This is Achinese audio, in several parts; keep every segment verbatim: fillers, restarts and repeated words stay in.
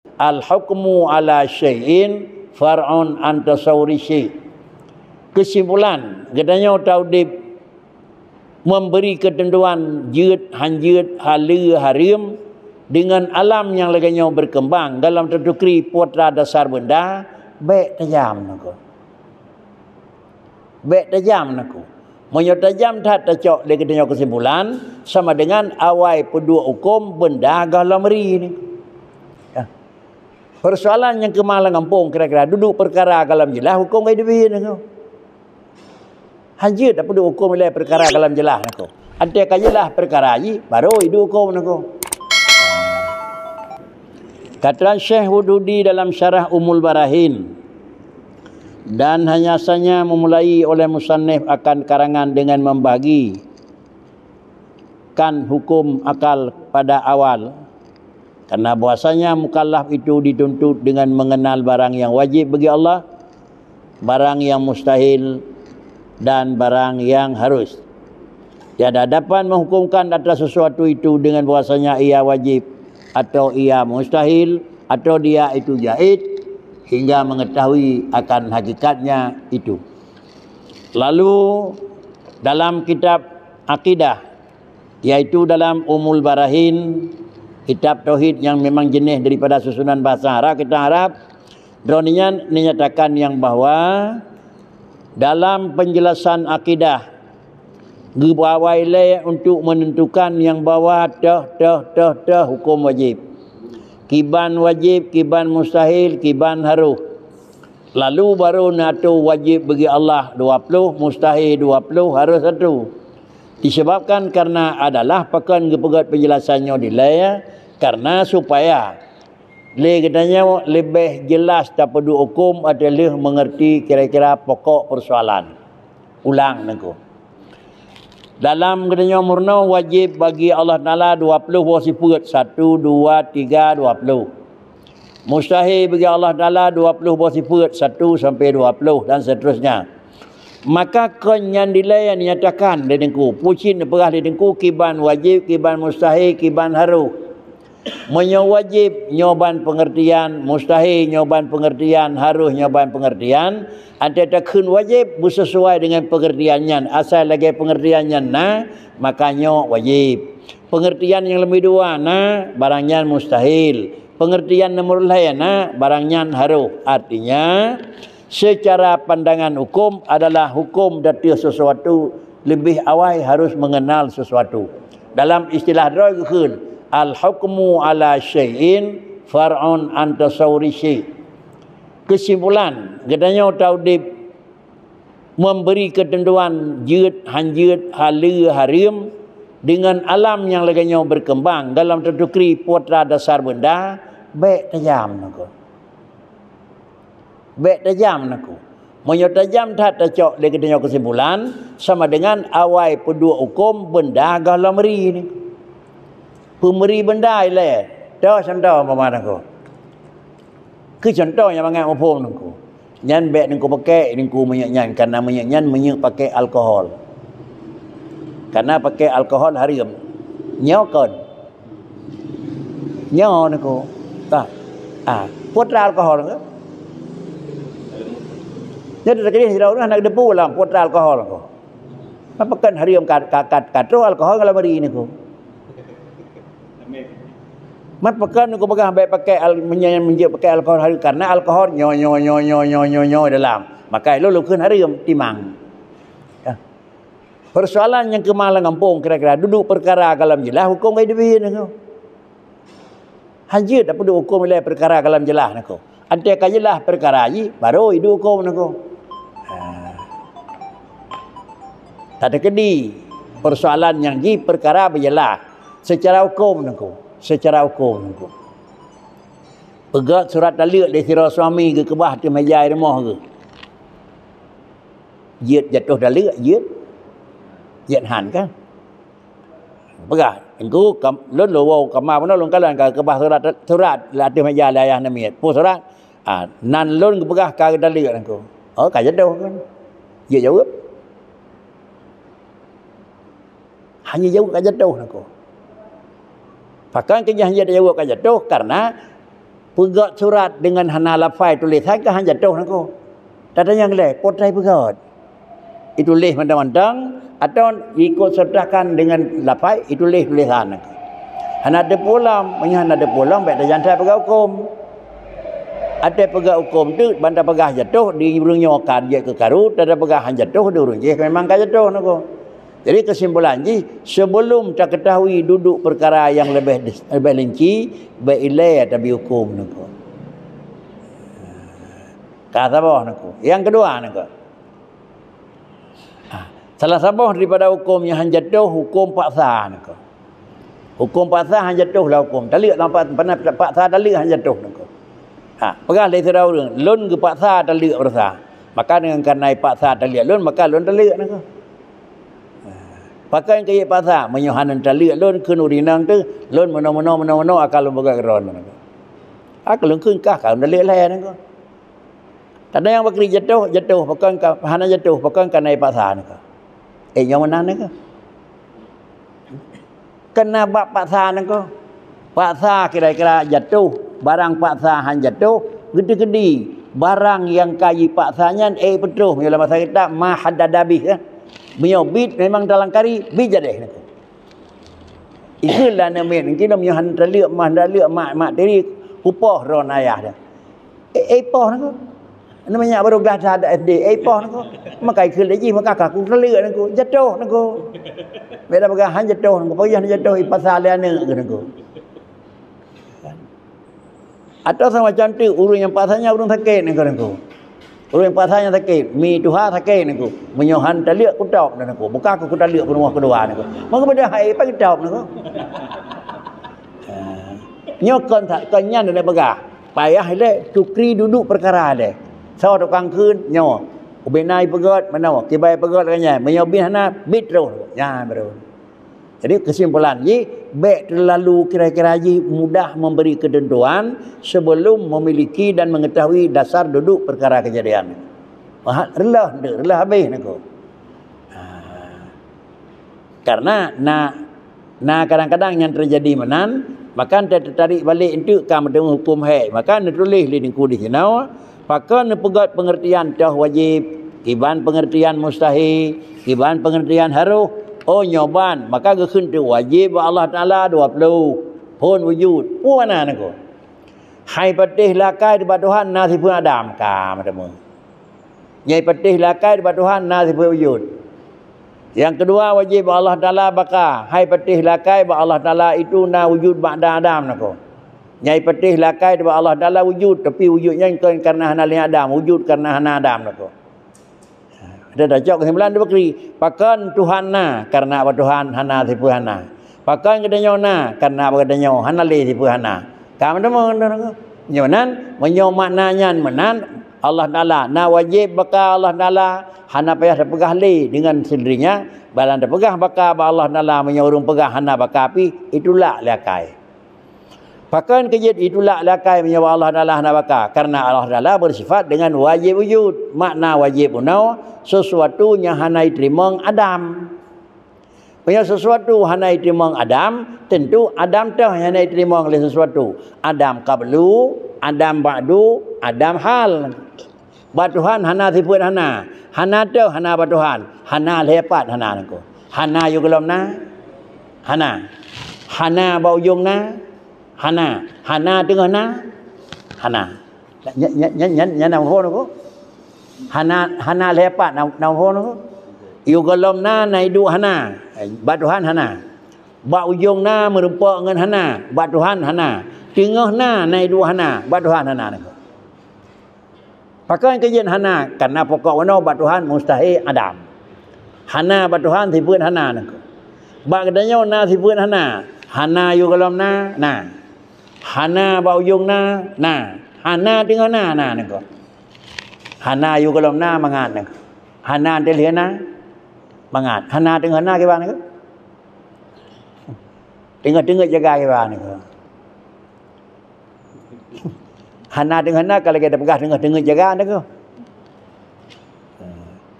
Al-hukmu ala syai'in far'un an tasawuri syai'. Keusimpulan, geutanyoe taudeb memberi keuteuntuan jeuet, hanjeuet, haleue, hareuem deungon alam nyang lagée nyoe beukeumbang dalam teutukri putra dasar beunda, bék tajam nangko. Bék tajam nangko. Meunyoe tajam that tacok lé geutanyoe keusimpulan, sama dengan awai peuduek huköm beunda goh lom ri ni. Ya. Persoalan nyang keumah lam gampông kira-kira dudoe peukara goh lom jeulaih huköm ka jiteubiet nangko. Hanjeuet tapeuduek huköm ilée peukara goh lom jeulaih nangko. Até ka jeulaih peukara jih, baru iduek huköm nangko. Kata Syekh Wududi dalam syarah Ummul Barahin, dan hanya saja memulai oleh musannif akan karangan dengan membagi kan hukum akal pada awal, karena bahwasanya mukallaf itu dituntut dengan mengenal barang yang wajib bagi Allah, barang yang mustahil, dan barang yang harus. Tiada dapat menghukumkan atas sesuatu itu dengan bahwasanya ia wajib atau ia mustahil atau dia itu jaiz hingga mengetahui akan hakikatnya itu. Lalu dalam kitab akidah, yaitu dalam Ummul Barahin, kitab tauhid yang memang jenis daripada susunan bahasa Arab, kitab Arab, droeneuh nyan menyatakan yang bahwa dalam penjelasan akidah, geubawa ilée untuk menentukan yang bahwa teuh, teuh, teuh, teuh hukum wajib. Kiban wajib, kiban mustahil, kiban harus. Lalu baru na tu wajib bagi Allah dua puluh, mustahil dua puluh, harus satu. Disebabkan karena adalah pakon geupeugét penjelasan nyoe dilée, karena supaya lé geutanyoe leubeh jelas tapeuduek huköm ateueh lheueh mengerti kira-kira pokok persoalan. Ulang nangko. Dalam geutanyoe meurunoe wajib bagi Allah Taala dua puluh boh sifeuet, satu, dua, tiga, dua puluh. Mustahil bagi Allah Taala dua puluh boh sifeuet, satu sampai dua puluh dan seterusnya. Maka kon nyan dilée nyang dinyatakan lé Teungku, pucit neupeugah lé Teungku kiban wajib, kiban mustahil, kiban harus. Meunyoe wajib, nyoe ban peungeurtian, mustahil, nyoe ban peungeurtian, harus, nyoe ban peungeurtian, até takheun wajib beusesuai deungon peungeurtian nyan, asai lagée peungeurtian nyan na, maka nyoe wajib. Peungeurtian nyang leubeh dua na, barang nyan mustahil. Peungeurtian nomor lhée na, barang nyan harus. Artinya, secara pandangan hukum adalah hukum dateueh sesuatu leubeh awai harus mengenal sesuatu. Dalam istilah droe geukheun, "Al-hukmu ala syai'in far'un an tasawuri syai'." Keusimpulan, geutanyoe taudeb memberi keuteuntuan jeuet, hanjeuet, haleue, hareuem deungon alam nyang lagée nyoe beukeumbang dalam teutukri putra dasar beunda, bék tajam nangko. Bék tajam nangko. Meunyoe tajam that tacok lé geutanyoe keusimpulan, sama dengan awai peuduek huköm beunda goh lom ri ni. Peumeri beunda ilée, toh contoh umpama nangko. Keu contoh nyang mangat muphom nangko. Nyan bék nangko pakai nangko minyeuk nyan, karena minyeuk nyan minyeuk pakai alkohol. Karena pakai alkohol hareuem. Nyoe kon. Nyoe nangko. Tah. Ah, putra alkohol ke? Jadi terkini sidroe nak depu lah putra alkohol nangko. Apa kan hareuem ka, ka, ka, ka troh alkohol kalau beri nangko. Mat pakon nangko peugah bék pakai al-, meunyoe, meunyoe pakai alkohol hareuem, karena alkohol nyoe, nyoe, nyoe dalam. Maka lôn lôn kheun hareuem timang. Ya. Persoalan nyang keumah lam gampông kira-kira dudoe peukara goh lom jeulaih huköm ka jiteubiet nangko. Hanjeuet tapeuduek huköm ilée peukara goh lom jeulaih nangko. Até ka jeulaih peukara jih baru iduek huköm nangko. Ha. Tateukeudi persoalan nyang jih peukara beujeulaih secara huköm nangko, secara huköm nangko. Peugét surat taleuek lé sidroe suami geukeubah ateueh meja rumoh geuh. Jeuet jatoh taleuek, jeuet? Jeuet han kan? Peugah, "Teungku, kam-, lôn lôn woe kama bunoe lôn kalon ka keubah surat, surat lam ateueh meja lé ayah namiet." Peue surat? Ah, nan lôn geupeugah ka geutaleuek nangko. Oh, ka jatoh kan? Jeuet jaweueb. Hana jaweueb ka jatoh nangko. Pakon keu jih hana jaweueb ka jatoh, karena Peugét surat deungon hana lafai tulésan ka han jatoh nangko. Tatanyong lé, po tai peugét? Ituléh mantong-mantong, atau ikot sertakan deungon lafai, ituléh tulésan nangko. Hana teupeu lom, meunyoe hana teupeu lom, bék tajantai peugét huköm. Até peugét huköm teuk, ban tapeugah jatoh, di ureuëng nyoe ka jeuet keu karu, tapeugah han jatoh, di ureuëng jéh memang ka jatoh nangko. Jadi, kesimpulan jih, sebelum takeutahui duduk peukara nyang leubeh, leubeh linci, bék ilée tabi huköm nangko. Ka saboh nangko. Nyang keudua nangko. Ha, salah saboh daripada huköm nyang han jatoh, huköm paksa nangko. Huköm paksa han jatoh lah huköm. Taleuek lam pa-, pana-, paksa taleuek han jatoh nangko. Ha, peugah lé sidroe ureuëng, "Lôn geupaksa taleuek baroesa." Maka deungon kareuna paksa taleuek lôn, maka lôn taleuek nangko. Pakon keu jipaksa, meunyoe hana taleuek lôn kheun ureuëng inong teuh, lôn meunoe-meunoe, meunoe-meunoe akan lôn peugah keudroe nangko. Akan lôn kheun kah, ka lôn taleuek lhée nangko. Kadang nyang bakri jatoh, jatoh, pakon ka, hana jatoh, pakon ka na jipaksa nangko. Eh, nyoe meunan nangko. Keuna bak paksa nangko. Paksa kira-kira jatoh, barang paksa han jatoh, geuti-geuti. Barang nyang ka jipaksa nyan, eh, peutroh, meunyoe lam bahasa kitab, ma haddada bih, eh. Meunyoe bit memang dalam kari, bit jadeh nangko. Ikheun lah aneuk miet, mungkin meunyoe han taleuek, ma han taleuek, mak, mak tiri, kupoh droe ayah dia. Eh, eh, poh nangko. Aneuk manyak baru glah that S D, eh, poh nangko. Maka ikheun lé jih, maka ka kutaleuek nangko. Jatoh nangko. Bék tapeugah han jatoh nangko. Payah jatoh, ipaksa lé aneuk keu nangko. Atawa sama macam tu, ureuëng nyang paksa nyan ureuëng sakét nangko, nangko. Ureuëng paksa nyan sakét, mi tuha sakét nangko. Meunyoe han taleuek kutôb nangko. Buka ku kutaleuek peurumoh keudua nangko. Maka beda hai pagi tôb nangko. Ha. Nyoe kon sa-, kon nyan na peugah. Payah ilée, tukri duduk peukara ilée. Soe tukang kheun, nyoe. Ubena ipeugét, meunoe. Kiban ipeugét lagée nyan. Meunyoe bin hana, bit troh. Nyan baru. Jadi, kesimpulan jih, bék terlalu kira-kira jih mudah memberi ketentuan sebelum memiliki dan mengetahui dasar duduk perkara kejadian. Wah, reuloh, reuloh habéh nangko. Ha. Karena na, na kadang-kadang nyang teujadi meunan, maka teutarek balek enteuk ka meuteumé huköm hék. Maka neutuléh lé Teungku di sinoe, pakon neupeugét peungeurtian toh wajéb, kiban peungeurtian mustahi, kiban peungeurtian harôh, oh nyoe ban, maka geukheun teuk wajéb bak Allah Taala dua ploh phon wujud. Peue makna nangko? Hai patéh lakai bak Tuhan na sifeuet Adam, ka meuteumé. Nyai patéh lakai bak Tuhan na sifeuet wujud. Nyang keudua wajéb bak Allah Taala baka, hai patéh lakai bak Allah Taala itu na wujud bak Adam nangko. Nyai patéh lakai bak Allah Taala wujud, tapi wujud nyan kon karena hana lé Adam, wujud karena hana Adam nangko. Ada dah cok kesimpulan dua kali. Pakon Tuhan na karena bak Tuhan hana sifeuet hana. Pakon geutanyoe na, karena geutanyoe hana lé sifeuet hana. Ka meuteumé nyoe nan, meunyoe makna nyan meunan, Allah Taala na wajéb baka Allah Taala, hana payah tapeugah lé deungon sendirinya, balan tapeugah baka bak Allah Taala meunyoe ureuëng peugah hana baka pih, itulak lé akai. Pakon keujeuet itulak lé akai meunyoe Allah Taala hana baka? Karena Allah Taala bersifat dengan wajib wujud, makna wajib unoe, sesuatu nyang hana jiteurimong Adam. Meunyoe sesuatu hana jiteurimong Adam, tentu Adam toh nyang hana jiteurimong lé sesuatu. Adam qablu, Adam ba'du, Adam hal. Bak Tuhan hana sifeuet hana. Hana toh hana bak Tuhan. Hana lhée pat hana nangko. Hana yôh gohlom na? Hana. Hana bak ujong na? Hana. Hana teungoh na? Hana. Nya, nya, nya, nya, nya na phon ko? Hana, hana lhée pat na, na phon ko? Yôh gohlom na, na iduek hana. Bak Tuhan hana. Bak ujong na, meurumpok ngon hana. Bak Tuhan hana. Teungoh na, na iduek hana. Bak Tuhan hana nangko. Pakon keujeuet hana? Karena pokok bunoe bak Tuhan mustahil Adam. Hana bak Tuhan sifeuet hana nangko. Bak geutanyoe na sifeuet hana. Hana yôh gohlom na, na. Hana bak ujong na, na. Hana teungoh na, na nangko. Hana yôh gohlom na, mangat nangko. Hana teuh lheueh na, mangat. Hana teungoh na, kiban nangko. Teungoh-teungoh jaga, kiban nangko. Hana teungoh na, ka lagée tapeugah teungoh-teungoh jaga nangko.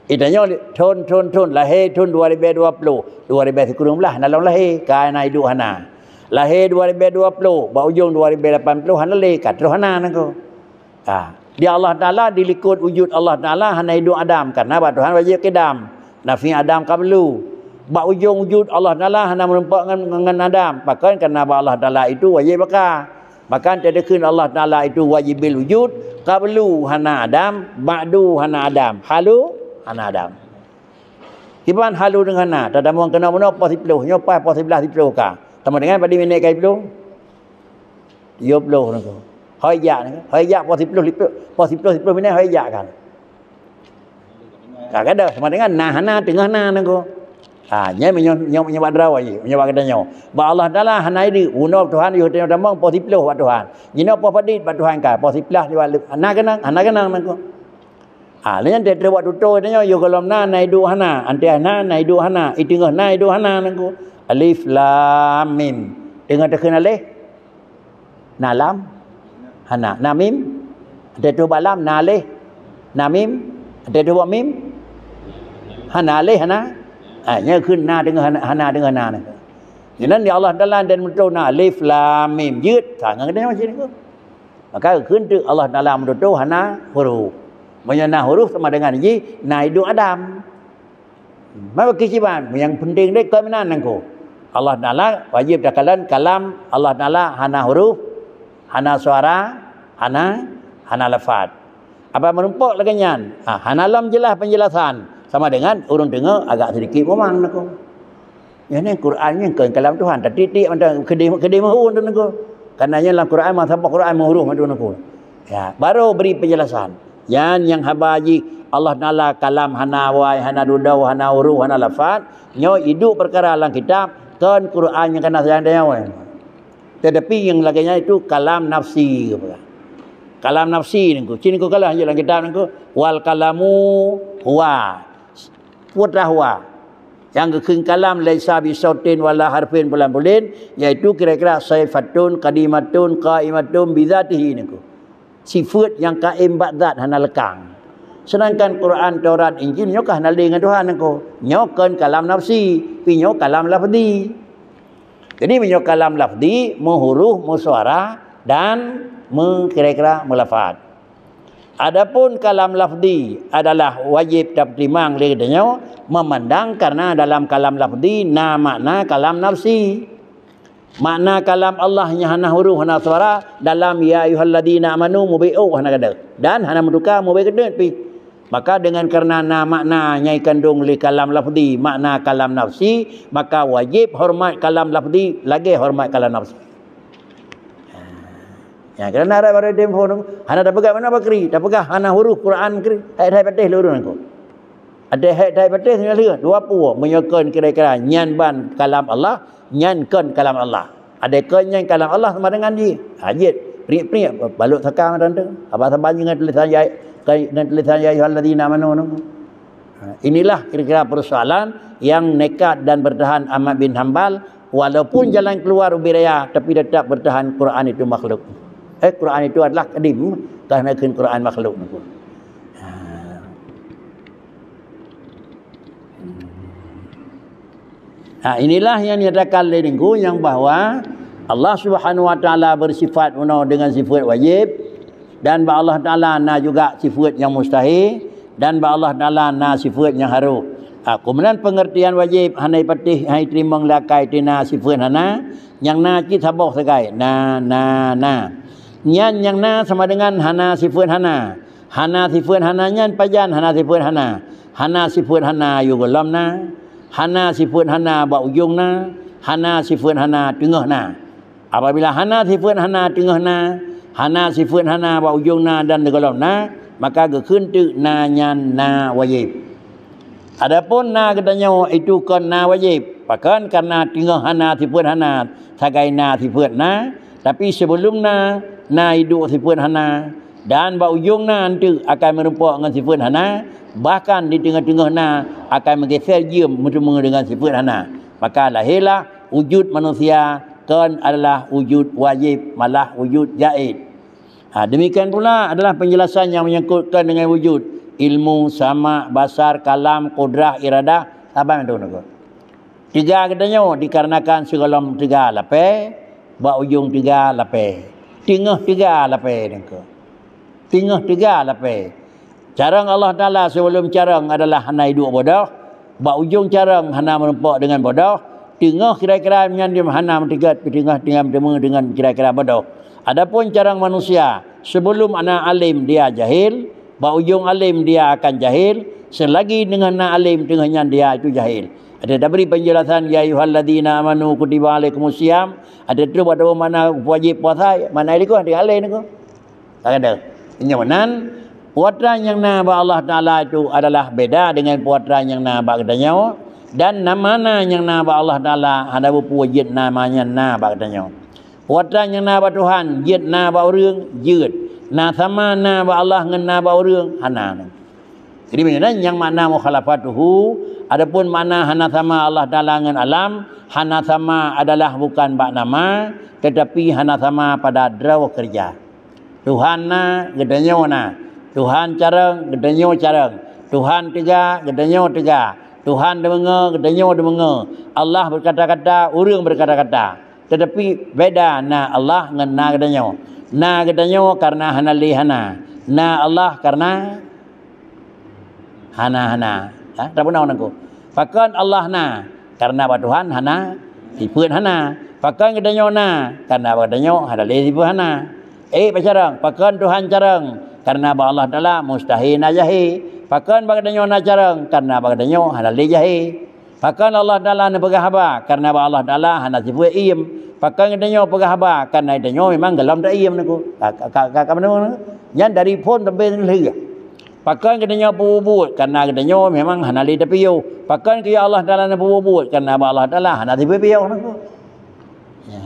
Geutanyoe thon, thon, thon, lahé thon dua ribée dua ploh, dua ribée sikureueng blaih na lom lahé, ka na iduek hana. Lahé dua ribèe dua ploh, bak ujong dua ribèe lapan ploh hana lé, ka troh hana nangko. Ha. Di Allah Taala, di likot wujud Allah Taala hana iduek Adam, karena bak Tuhan wajéb kidam. Nafi Adam qablu. Bak ujong wujud Allah Taala hana meurumpok ngon, ngon Adam, pakon karena bak Allah Taala itu wajéb baka. Bahkan tadakheun Allah Taala itu wajibil wujud, qablu hana Adam, ba'du hana Adam, halu hana Adam. Kiban halu deungon hana, tatamong keunoe bunoe poh siploh, nyoe poh, poh siblaih siploh ka. Sama dengan padum minèt ka siploh? Tujoh ploh nangko. Hôi jak nangko. Hôi jak poh siploh, liploh, poh siploh, siploh minèt hôi jak kan. Ka kada, sama dengan na hana, teungoh na nangko. Ha, nyan meunyoe, nyoe, meunyoe bak droe jih, meunyoe bak geutanyoe. Bak Allah Taala hana iduek, bunoe Tuhan yoh tanyoe tamong poh siploh bak Tuhan. Jinoe poh padit bak Tuhan ka, poh siblaih lewat le-, hana keunong, hana keunong nangko. Ha, lé nyan teuh bak tutoe tanyoe, yoh gohlom na, na iduek hana, antée na, na iduek hana, i teungoh na iduek hana nangko. Alif Lam Mim. Teungoh takheun aleh? Na lam? Hana. Na mim? Antée troh bak lam, na aleh? Na mim? Antée troh bak mim? Hana aleh, hana? Ha, nyan kheun na teungoh hana, hana teungoh na. Nyan di Allah Taala dan meututoe na alif lam mim. Jeuet, ka ngon geutanyoe macam nangko. Maka kheun teuk Allah Taala meututoe hana huruf. Meunyoe na huruf sama dengan jih na iduek Adam. Maka kiban, nyang penting deh kon meunan nangko. Allah Taala wajéb takalon kalam Allah Taala hana huruf, hana suara, hana, hana lafaz. Apa meurumpok lagée nyan? Ha, hana lom jeulaih penjelasan, sama dengan ureuëng teungoh agak sedikit mumang nangko. Nyan Quran nyan kon kalam Tuhan, tapi tiek mantong keudeh, keudeh meuhuruf tu nangko. Karena nyan lam Quran, masa Quran meuhuruf mantong nangko. Ya, baru beri penjelasan. Nyan nyang haba jih Allah Taala kalam hana awai, hana dudoe, hana huruf, hana lafaz. Nyoe iduek peukara lam kitab, kon Quran nyang kana sayang dayah. Tetapi nyang lagée nyan itu kalam nafsi. Kalam nafsi nangko. Cit nangko kalah jih lam kitab nangko. Wal kalamu huwa. Putra huwa. Nyang geukheun kalam laisa bisautin wala harfin pulan-pulan, yaitu kira-kira sifatun qadimatun qaimatun bizatihi nangko. Sifat nyang kaim bak zat hana lekang. Sedangkan Quran, Taurat, Injil nyoe ka hana lé ngon Tuhan nangko. Nyoe kon kalam nafsi, pi nyoe kalam lafzi. Jadi meunyoe kalam lafzi, meuhuruf, meusuara dan meukira-kira meulafaz. Adapun kalam lafzi adalah wajéb tapeutimang lé geutanyoe meumandang karena dalam kalam lafzi na makna kalam nafsi. Makna kalam Allah nyang hana huruf, hana suara, dalam ya ayyuhalladzina amanu mubi'u hana kada. Dan hana meutuka mubi'u keudeuet pih. Maka dengan karena na makna nyang ikandong lé kalam lafzi, makna kalam nafsi, maka wajéb hormat kalam lafzi lagée hormat kalam nafsi. Ya, karena ada pada tempo tu, hana tapeugah mana bakri, tapeugah hana huruf Quran kri, hai hai patéh lurus aku. Ada hai hai patéh nyoe lheueh, dua pue, meunyoe kon kira-kira nyan ban kalam Allah, nyan kon kalam Allah. Ada kon nyan kalam Allah sama dengan jih. Ha, jeuet, priek-priek, balok saka mata tu. Apa saban dengan tulisan ya, dengan tulisan ya ayyuhalladzina amanu tu. Ha, inilah kira-kira persoalan yang nekat dan bertahan Ahmad bin Hambal, walaupun jalan keluar ubé raya, tapi tetap bertahan Quran itu makhluk. Eh, Quran itu adalah kadim, karena Quran makhluk. Ha. Ha, inilah yang dinyatakan lé Teungku, yang bahwa Allah Subhanahu Wa Taala bersifat unoe dengan sifat wajib, dan bak Allah Taala na juga sifat yang mustahil, dan bak Allah Taala na sifat yang haruf. Ha, keumudian pengertian wajib hana ipatéh, hana iteurimong lé akai, tina sifat hana, nyang na cit saboh sagai, na, na, na. Nyan nyang na sama dengan hana sifat hana. Hana sifat hana nyan pajan hana sifat hana. Hana sifat hana yôh gohlom na. Hana sifat hana bak ujong na. Hana sifat hana teungoh na. Apabila hana sifat hana teungoh na, hana sifat hana bak ujong na dan di gohlom na, maka geukheun teuk na nyan na wajéb. Adapun na geutanyoe itu kon na wajéb, pakon karena teungoh hana sifat hana sagai na sifat na, tapi sebelum na, na iduek sifat hana, dan bak ujong na enteuk akan meurumpok ngon sifat hana, bahkan di teungoh-teungoh na akan meugeser jeuem meuteumé dengan sifat hana. Maka lahirlah wujud manusia kon adalah wujud wajib, malah wujud jaiz. Ha, demikian pula adalah penjelasan yang menyangkutkan dengan wujud, ilmu, sama, basar, kalam, kudrah, iradah, saban tu nangko. Teuga geutanyoe dikarenakan sigohlom teuga lapée, bak ujong teuga lapée. Teungoh teuga lapée nangko. Teungoh teuga lapée. Carông Allah Taala sigohlom carông adalah hana iduek bodoh. Bak ujong carông hana meurumpok deungon bodoh. Teungoh kira-kira nyan di hana meuteugét, teungoh, teungoh meuteumé deungon kira-kira bodoh. Adapun carông manusia, sigohlom na além dia jahil, bak ujong além dia akan jahil, seulagi deungon na além teungoh nyan dia itu jahil. Ada tabri penjelasan, "Ya ayyuhalladzina amanu kutiba alaikumus siyam." Ada tu bak makna wajéb puasa, makna ilikoh dia além niko. Tak ada. Ingat meunan, puatra nyang na bak Allah Taala itu adalah beda dengan puatra nyang na bak geutanyoe, dan nama na nyang na bak Allah Taala hana beupue jeuet nama nyan na bak geutanyoe. Puatra nyang na bak Tuhan jeuet na bak ureuëng, jeuet. Na sama na bak Allah ngon na bak ureuëng, hana. Jadi meunyoe nyang makna mukhalafatuhu, adapun makna hana sama Allah Taala ngon alam, hana sama adalah bukan bak nama, tetapi hana sama pada droe keureuja. Tuhan na, geutanyoe na. Tuhan carông, geutanyoe carông. Tuhan teuga, geutanyoe teuga. Tuhan deungoe, geutanyoe deungoe. Allah berkata-kata, ureuëng berkata-kata. Tetapi beda na Allah ngon na geutanyoe. Na geutanyoe karena hana lé hana. Na Allah karena hana-hana. Ha, tak beuna nangko. Pakon Allah na? Karena bak Tuhan hana sifeuet hana. Pakon geutanyoe na? Karena bak geutanyoe hana lé sifeuet hana. Eh, pacarông, pakon Tuhan carông? Karena bak Allah Taala mustahil na jahé. Pakon bak geutanyoe na carông? Karena bak geutanyoe hana lé jahé. Pakon Allah Taala neupeugah haba? Karena bak Allah Taala hana sifeuet iem. Pakon geutanyoe peugah haba? Karena geutanyoe memang gohlom taiem nangko. Ka, ka, ka, ka, ka, nyan dari phon sampai lheueh. Pakon geutanyoe peubuet? Karena geutanyoe memang hana lé tapiôh. Pakon keu Allah Taala na peubuet? Karena bak Allah Taala hana sifeuet piôh nangko. Ya.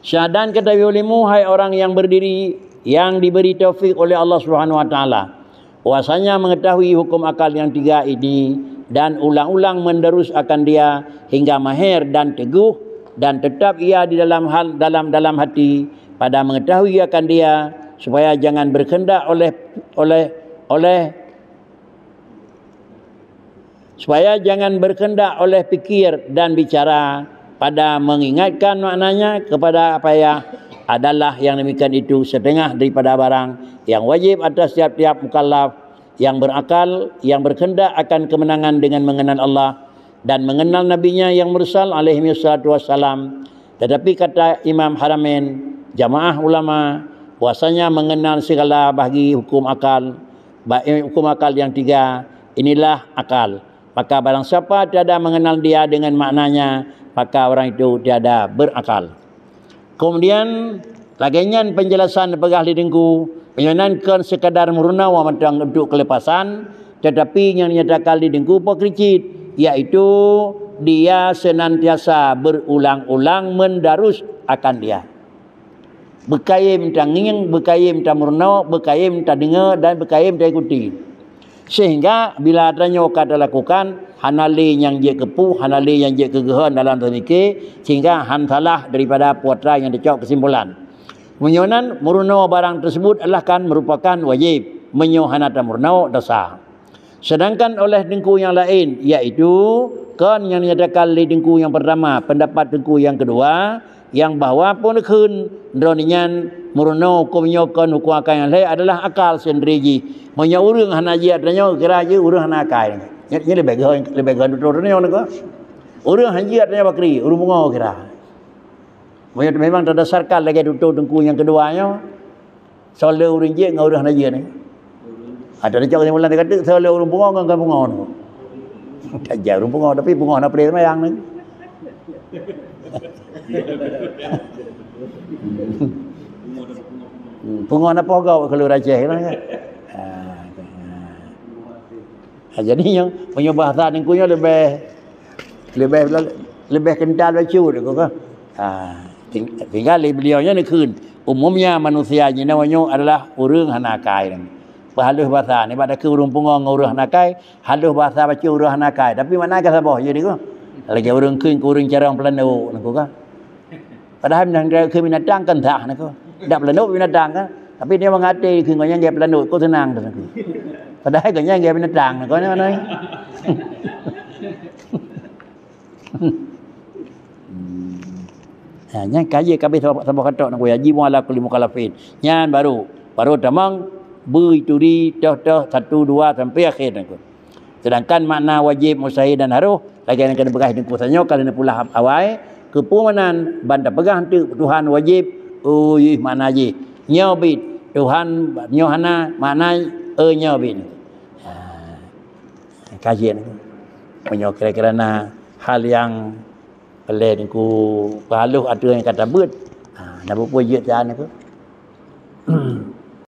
Syahadan kata ulimu, hai orang yang berdiri, yang diberi taufik oleh Allah Subhanahu wa Taala, bahwasanya mengetahui hukum akal yang tiga ini dan ulang-ulang menderus akan dia hingga mahir dan teguh, dan tetap ia di dalam hal, dalam, dalam hati pada mengetahui akan dia, supaya jangan berkehendak oleh, oleh, oleh supaya jangan berkehendak oleh pikir dan bicara pada mengingatkan maknanya kepada apa yang adalah yang demikian itu setengah daripada barang yang wajib atas tiap-tiap mukallaf yang berakal, yang berkehendak akan kemenangan dengan mengenal Allah dan mengenal Nabi-Nya yang mursal alaihi wassalatu wassalam. Tetapi kata Imam Haramain, jamaah ulama, bahwasanya mengenal segala bagi hukum akal, ba-, eh, hukum akal yang tiga, inilah akal. Maka barang siapa tiada mengenal dia dengan maknanya, maka orang itu tiada berakal. Kemudian, lagée nyan penjelasan peugah lé Teungku, meunyoe kon sekadar meurunoe mantong untuk kelepasan, tetapi nyang dinyatakan lé Teungku pakri cit, yaitu dia senantiasa berulang-ulang mendarus akan dia. Beukayém tangieng, beukayém tameurunoe, beukayém tadeungoe dan beukayém taikuti. Sehingga bila tanyoe ka talakukan, hana lé nyang jeuet keu puih, hana lé nyang jeuet keu geuhon dalam teumike, sehingga han salah daripada putra nyang teucok keusimpulan. Meunyoe nan, meurunoe barang tersebut adalah kan merupakan wajib. Meunyoe hana tameurunoe, dosa. Sedangkan oleh Teungku nyang laén, yaitu kon nyang dinyatakan lé Teungku nyang pertama, pendapat Teungku nyang kedua, nyang bahwa pun kheun droeneuh nyan meurunoe huköm nyoe kon huköm akai nyang lhée adalah akal seundiri jih. Meunyoe ureuëng hana jiat tanyoe, kira jih ureuëng hana akai. Nyan, nyan leubeh geuh, leubeh geuh tutoe droeneuh nyoe. Ureuëng hana jiat tanyoe bakri, ureuëng pungo kira. Meunyoe memang tadasarkan lagée tutoe Teungku nyang kedua nyoe, soe le ureuëng jeuet ngon ureuëng hana jeuet ni? Ada cok kesimpulan teuka teuk, soe le ureuëng pungo ngon kon pungo ni. Tak jauh ureuëng pungo, tapi pungo hana peureulee seumayang ni. Hmm, pungo hana poh gawa keuluar Aceh kan? Ha, ha. Ha, jadi nyang meunyoe bahasa Teungku nyoe leubeh, leubeh, leubeh kental bacut aku kan. Ha, ting-, tinggal di beliau nyoe neukheun. Umumnya manusia jinoe nyoe adalah ureuëng hana akai. Peuhalus bahasa ni, bak takheun ureuëng pungo ngon ureuëng hana akai, halus bahasa bacut ureuëng hana akai. Tapi makna ka saboh je diku. Lagée ureuëng kheun keu ureuëng carông peulanok nangko kan. Padahai meunyoe keu binatang kan sah nangko. Dak peulanok binatang kan. Tapi dia mengaté keu gobnyan gaya peulanok, kok seunang tu nangko. Padahai gobnyan gaya binatang nangko, nyan mana? Hmm. Ha, nyan ka jeuet kabeh saboh, saboh katok nangku, yajibun ala kulli mukallafin. Nyan baru, baru tamong bui turi toh-toh satu, dua sampai akhé nangku. Sedangkan makna wajib, mustahil dan harus, lagèe nyang ka neupeugah nangku sanyoe ka lheueh neupeugah awai, keupeue meunan ban tapeugah teuk Tuhan wajib, oh, yeh makna jih. Nyoe bit, Tuhan nyoe hana, makna, eh, nyoe bit. Ha. Kajian. Meunyoe kira-kira na hal nyang peureulèe nangku peuhalôh ateueh nyang ka tabeuet, ha, na peue-peue jeuet caan nangku.